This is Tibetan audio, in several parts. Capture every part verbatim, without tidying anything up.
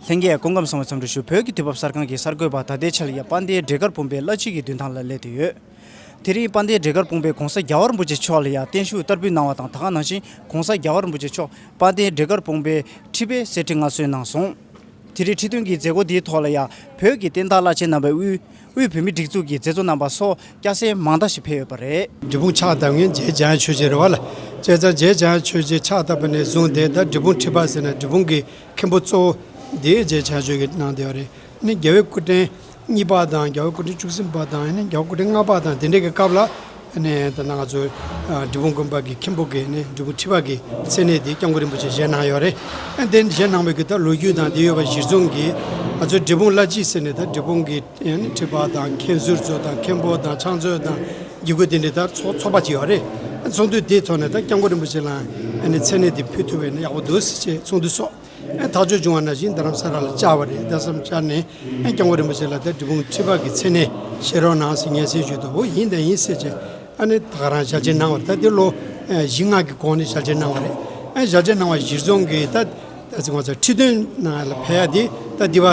ལྷན་རྒྱས་སྐུ་ཁམས་བཟང་བའི་འཚམས་འདྲི་ཞུ། བོད་ཀྱི་དུས་བབ་གསར་ཁང་གི་གསར་འགོད་པ་ད་ལྟའི་ཆར་ཡ་དཔལ་ལྡན་འབྲས་དཀར་སྤུངས་པའི་བླ་སྤྱི་གི་མདུན་ཐང་ལ་སླེབས་བསྡད་ཡོད། དེ་རིང་དཔལ་ལྡན་འབྲས་དཀར་སྤུངས་པའི་༧གོང་ས་༧རྒྱལ་བ་རིན་པོ་ཆེ་མཆོག་ལ་ཡ་བརྟན་བཞུགས་བསྟར་འབུལ་གནང་བ་དང་། ད་ག་ནང་བཞིན་༧གོང་ས་༧རྒྱལ་བ་རིན་པོ་ཆེ་མཆོག་དཔལ་ལྡན་འབྲས་དཀར་སྤུངས་པའི་ཁྲི་པའི་གསེར་ཁྲི་མངའ་གསོལ་གནང་སོང་། དེ་རིང་ཁྲི་འདོན་གྱི་མཛད་སྒོ་འདིའི་ཐོག་ལ་ཡ་བོད་ཀྱི་བསྟན་བདག་བླ་ཆེན་རྣམ་པའི་དབུས་དབུས་བོད་མིའི་སྒྲིག་འཛུགས་ཀྱི་མཛད་གཙོ་རྣམ་པ་སོགས་སྐྱ་སེར་མང་དག་ཞིག་ཕེབས་ཡོད་པ་རེད། འབྲས་སྤུངས་ཕྱག་བཏབ་མཁན་རྗེ་འཇམ་དབྱངས་ཆོས་རྗེ་རེད་བ་ལ། བྱས་ཙང་རྗེ་འཇམ་དབྱངས་ཆོས་རྗེ་ཕྱག་བཏབ་པ་ནས་བཟུང་སྟེ་ད་འབྲས་སྤུངས་ཁྲི་པ་ཟེར་ན་འབྲས་སྤུངས་ཀྱི་མཁན་པོ་གཙོ་བོ་འདི་རྗེ་འཇམ་དབྱངས་ཆོས་ཀྱིས་གནང་བསྡད་ཡོད་རེད། ནི་རྒྱལ་བའི་སྐུ་ཕྲེང་གཉིས་པ་དང་རྒྱལ་བའི་སྐུ་ཕྲེང་བཅུ་གསུམ་པ་དང་ནི་རྒྱལ་བའི་སྐུ་ཕྲེང་ལྔ་པ་དང་དེ་འདྲའི་གི་སྐབས་ལ་ནི་ད་ནང་ང་ཚོ་འབྲས་སྤུངས་དགོན་པ་གི་མཁན་པོ་གི་ནི་འབྲས་སྤུངས་ཁྲི་པ་གི་མཚན་གནས་དེ་སྐྱབས་མགོན་རིན་པོ་ཆེ་བཞེས་གནང་ཡོད་རེད། ཨ་དེ་བཞེས་གནང་བའི་གི་ད་ལོ་རྒྱུས་དང་དེ་ཡོད་པ་གཞིར་བཟུང་གིས་ང་ཚོ་འབྲས་སྤུངས་བླ་སྤྱི་ཟེར་ནས་ད་འབྲས་སྤུངས་གི་ཁྲི་པ་དང་མཁན་ཟུར་ཚོ་དང་མཁན་པོ་དང་ཕྱག་མཛོད་དང་དགེ་བསྐོས་དེ་འདྲའི་ད་ཚོགས་ཚོགས་པ་ཅིག་ཡོད་རེད། ཚོགས་འདུ་དེའི་ཐོག་ནས་ད་སྐྱབས་མགོན་རིན་པོ་ཆེ་ལ་མཚན་གནས་དེ་ཕུལ་ཐུབ་པ་ཡིན་ན་ཡག་པོ་འདུག་ཟེར་བྱས་ཚོགས་འདུ་སོགས་ཐག་གཅོད་བྱུང་བ་ནང་བཞིན་རྡ་རམ་ས་ལ་ལ་བཅར་བ་རེད། རྡ་ས་ལ་བཅར་ནས་སྐྱབས་མགོན་རིན་པོ་ཆེ་ལ་ད་འབྲས་སྤུངས་ཁྲི་པ་གི་མཚན་གནས་བཞེས་རོགས་གནང་ཟེར་སྙན་སེང་ཞུས་འདུག་འོ་ཡིན་དང་ཡིན་ཟེར་བྱས་ཨ་ནི་ད་ག་རང་ཞལ་ཕྱེ་གནང་བ་རེད། ད་དེ་ལོ་བཞི་ལྔ་གི་གོང་ནས་ཞལ་ཕྱེ་གནང་བ་རེད། ཨ་ཞལ་ཕྱེ་གནང་བ་གཞིར་བཟུང་གིས་ད་ད་ཅིག་ང་ཚོ་ཁྲི་འདོན་གནང་ཡ་ལ་ཕེབས་ཡ་དེ་ད་འདི་བ་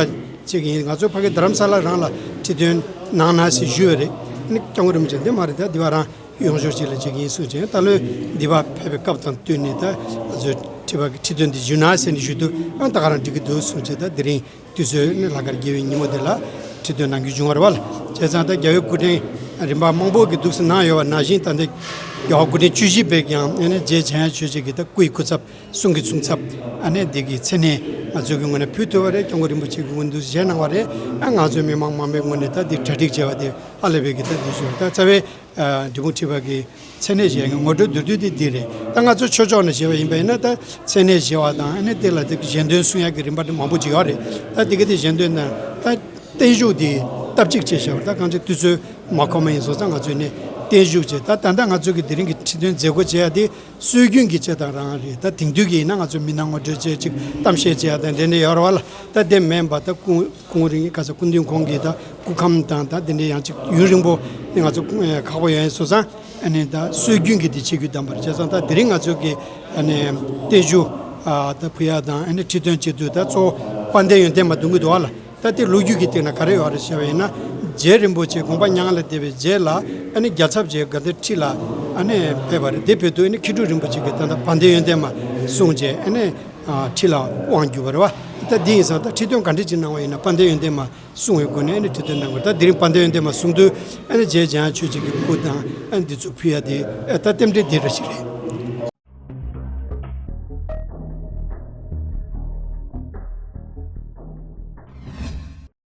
ཅིག་ཡིན། ང་ཚོ་ཕ་གི་རྡ་རམ་ས་ལ་རང་ལ་ཁྲི་འདོན་གནང་ན་ཟེར་ཞུས་པ་རེད། ཨ་ནི་སྐྱབས་མགོན་རིན་པོ་ཆེ་འདི་མ་རེད། ད་འདི་བ་རང་ཡོང་ཞོར་ཅིག་ལ་ཅིག་ཡིན་གསུངས་བྱས། ད་ལོའི་འདི་བ་ཕེབས་པའི་སྐབས་དང་བསྟུན་ནས་ད་ང་ཚོས་ཁྲི་པ་གི་ཁྲི་འདོན་འདི་ཞུ་ན་ཟེར་ནས་ཞུས་འདུག་ཨ་ད་ག་རང་འགྲིག་གི་འདུག་གསུངས་བྱས། ད་དེ་རིང་དུས་ཚོད་ནི་ལྷག་དཀར་དགེ་བའི་ཉིན་མོ་འདི་ལ་ཁྲི་འདོན་གནང་རྒྱུ་བྱུང་བ་རེད་བ་ལ། བྱས་ཙང་ད་རྒྱལ་བའི་སྐུ་ཕྲེང་རིམ་པ་མང་པོ་གི་འདུག་སེ་གནང་ཡོད་པ་ནང་བཞིན་ད་ལྟ་རྒྱལ་བ་སྐུ་ཕྲེང་བཅུ་བཞི་པས་ཀྱང་ཨ་ནི་རྗེ་འཇམ་དབྱངས་ཆོས་རྗེ་གི་ད་སྐུ་ཡི་སྐུ་ཚབ་གསུང་གི་གསུང་ཚབ་ཨ་ནི་འདི་གི་མཚན་གནས་ང་ཚོ་གི་ངོས་ནས་ཕུལ་ཐུབ་པ་རེད། སྐྱབས་མགོན་རིན་པོ་ཆེ་གི་ངོས་ནས་འདུག་སེ་བཞེས་གནང་བ་རེད། ཨ་ང་ཚོའི་མི་མང་མང་པོའི་ངོས་ནས་ད་འདི་གྲ་སྒྲིག་བྱས་པ་དེ་ཧ་ལས་པའི་གི་ད་འདི་ཞུ་ད་རྩ་བའི་འབྲས་སྤུངས་ཁྲི་པ་གི་མཚན་གནས་བཞེས་ཀྱི་ངོ་སྤྲོད་མདོར་བསྡུས་དེ་འདི་རེད། ད་ང་ཚོ་ཆོས་ཕྱོགས་ནས་བཞེས་པ་ཡིན་པ་ཡིན་ན་ད་མཚན་གནས་བཞེས་པ་དང་ཨ་ནི་དེ་ལ་དེ་ཞལ་འདོན་གསུང་ཡག་གི་རིམ་པ་དེ་མང་པོ་ཅིག་ཡོད་རེད། ད་དེ་ག་དེ་ཞལ་འདོན་དང་ད་བརྟན་བཞུགས་དེ་སྟབས་གཅིག་བྱས་བཞག་པ་ད་གང་ཅི་དུས་ཚོད་མ་ཁོམ་པ་ཡིན་སོང་ཙང་ང་ཚོས་ནི་བརྟན་བཞུགས་བྱས། ད་ད་ལྟ་ང་ཚོ་གི་དེ་རིང་གི་ཁྲི་འདོན་མཛད་སྒོ་བྱེད་ཡ་དེ་སྲོལ་རྒྱུན་གྱི་བྱེད་སྟངས་རང་རེད། ད་དེང་དུས་ཀྱི་ཡིན་ན་ང་ཚོ་མི་སྣ་ངོ་སྤྲོད་བྱེད་ཅིག་གཏམ་བཤད་བྱེད་ཡ་དང་དེ་འདྲ་ཡོད་རེད་བ་ལ། ད་དེ་མིན་པ་ད་སྐུ་སྐུ་ངོ་རིང་ག་ས་སྐུ་མདུན་ཁོང་གིས་ད་སྐུ་ཁམས་དང་ད་དེ་འདྲའི་ཡང་ཅིག་ཡུན་རིང་པོ་ནི་ང་ཚོ་སྐུ་ཁག་པོ་ཡོད་སོང་ཙང་ཨ་ནི་ད་སྲོལ་རྒྱུན་གྱི་དེ་བྱེད་རྒྱུ་བདམས་པ་རེད། བྱས་ཙང་ད་དེ་རིང་ང་ཚོ་གི་ཨ་ནི་བརྟན་བཞུགས་ཨ་ད་ཕུལ་ཡ་དང་ཨ་ནི་ཁྲི་འདོན་བྱེད་དུས་ད་གཙོ་བོ་དཔལ་ལྡན་ཡོན་ཏན་མ་འདོན་གྱི་འདུག་བ་ལ། ད་དེ་ལོ་རྒྱུས་ཀྱི་སྟེང་ན་ག་རེ་ཡོད་རེད་ཞེས་པ་ཡིན་ན། རྗེ་རིན་པོ་ཆེ་དགོངས་པ་མྱ་ངན་ལས་འདས་པའི་རྗེས་ལ་ཨ་ནི་རྒྱལ་ཚབ་རྗེ་དགའ་ལྡན་ཁྲི་ལ་ཨ་ནི་ཕེབས་པ་རེད། དེ་ཕེབས་དུས་ཨ་ནི་མཁས་གྲུབ་རིན་པོ་ཆེ་གིས་ད་ལྟ་དཔལ་ལྡན་ཡོན་ཏན་མ་གསུངས་རྗེས་ཨ་ནི་ཁྲི་ལ་དབང་བསྒྱུར་བ་རེད་བ། ད་འདི་ཡིན་ཙང་ད་ཁྲི་འདོན་ག་འདྲ་ཅིག་གནང་བ་ཡིན་ན་དཔལ་ལྡན་ཡོན་ཏན་མ་གསུང་བའི་སྒོ་ནས་ཨ་ནི་ཁྲི་འདོན་གནང་དགོས། ད་དེ་རིང་དཔལ་ལྡན་ཡོན་ཏན་མ་གསུང་དུས་ཨ་ནི་རྗེ་འཇམ་དབྱངས་ཆོས་རྗེ་གི་སྐུ་དང་ཨ་ནི་འདི་ཚོ་ཕུལ་ཡ་དེ་ཨ་ད་རྟེན་འབྲེལ་འདི་འདྲ་ཞིག་རེད།